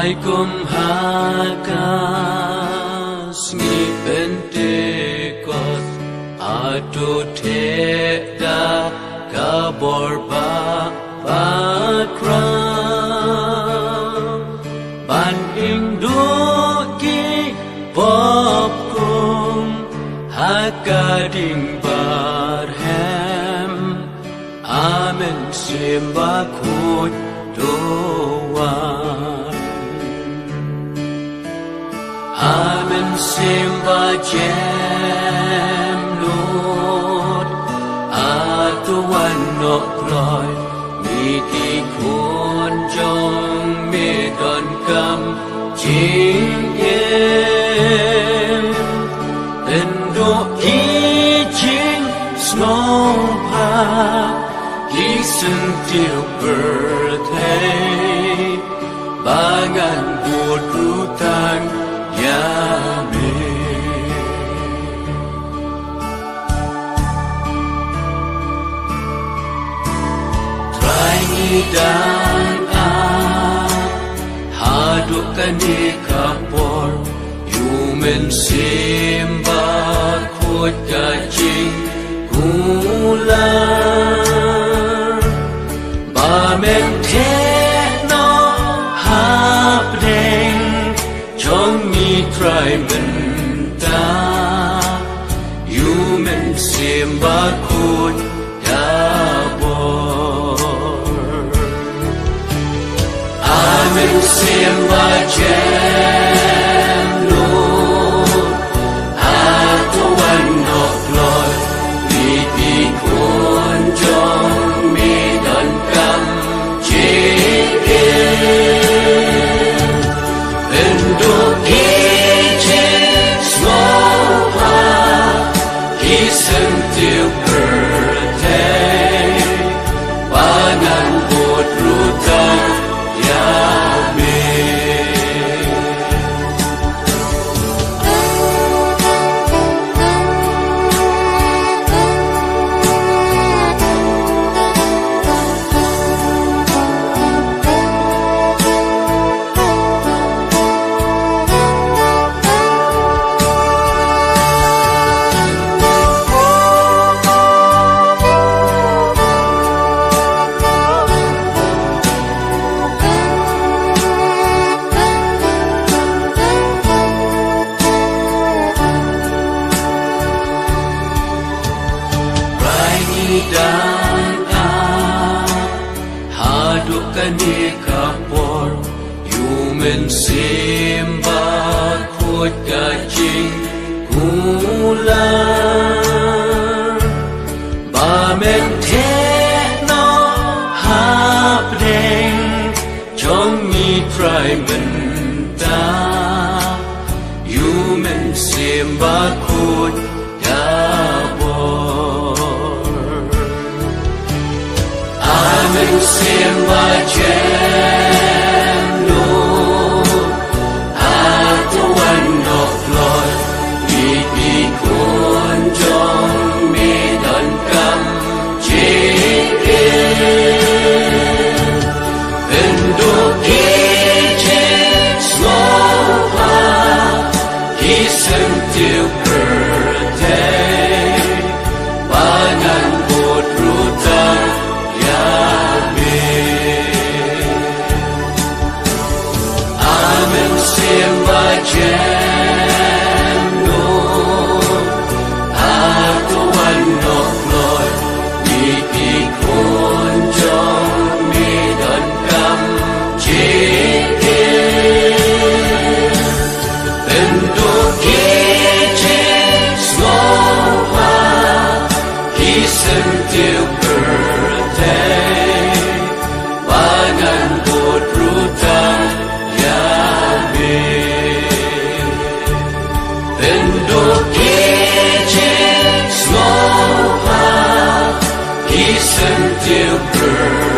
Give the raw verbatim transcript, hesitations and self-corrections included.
Kum ha ka sngi Pentekost, hato theh da ka bor ba bakra, ban ing duh ki pop kum ha ka ding barhem. Amen, Mynsiem Bakhuid to wan. Amen, Mynsiem Bajem lut, a to wan noh kloi, ngi ki khun jong me donkam jingim. Pynduh ki jingsngewbha, ki syntiew pyrthei, ba ngan bud ruh tang ïa me. Trai, ngi dang ap haduh kane ka por, ïa u Mynsiem Bakhuid ka jingkular, ba men theh noh hapdeng jong ngi Trai mynta, ïa u Mynsiem Bakhuid da bor. Amen, Mynsiem Bajem lut, a to wan noh kloi, ngi ki khun jong me donkam jingim. Pynduh ki jingsngewbha, ki syntiew pyrthei, ba ngan bud ruh tang ïa me. Trai, ngi dang ap haduh kane ka por, ïa u Mynsiem Bakhuid ka jingkular, ba men theh noh hapdeng jong ngi Trai mynta, ïa u Mynsiem Bakhuid da bor. Amen, Mynsiem Bajem lut, a to wan noh kloi, ngi ki khun jong me donkam jingim. Pynduh ki jingsngewbha, ki syntiew pyrthei, ba ngan bud ruh tang ïa me. Amen, Mynsiem Bajem lut, a to wan noh kloi, ngi ki khun jong me donkam jingim. Pynduh ki jingsngewbha, ki syntiew pyrthei, ba ngan bud ruh tang ïa me. Pynduh ki jingsngewbha, ki syntiew pyrthei,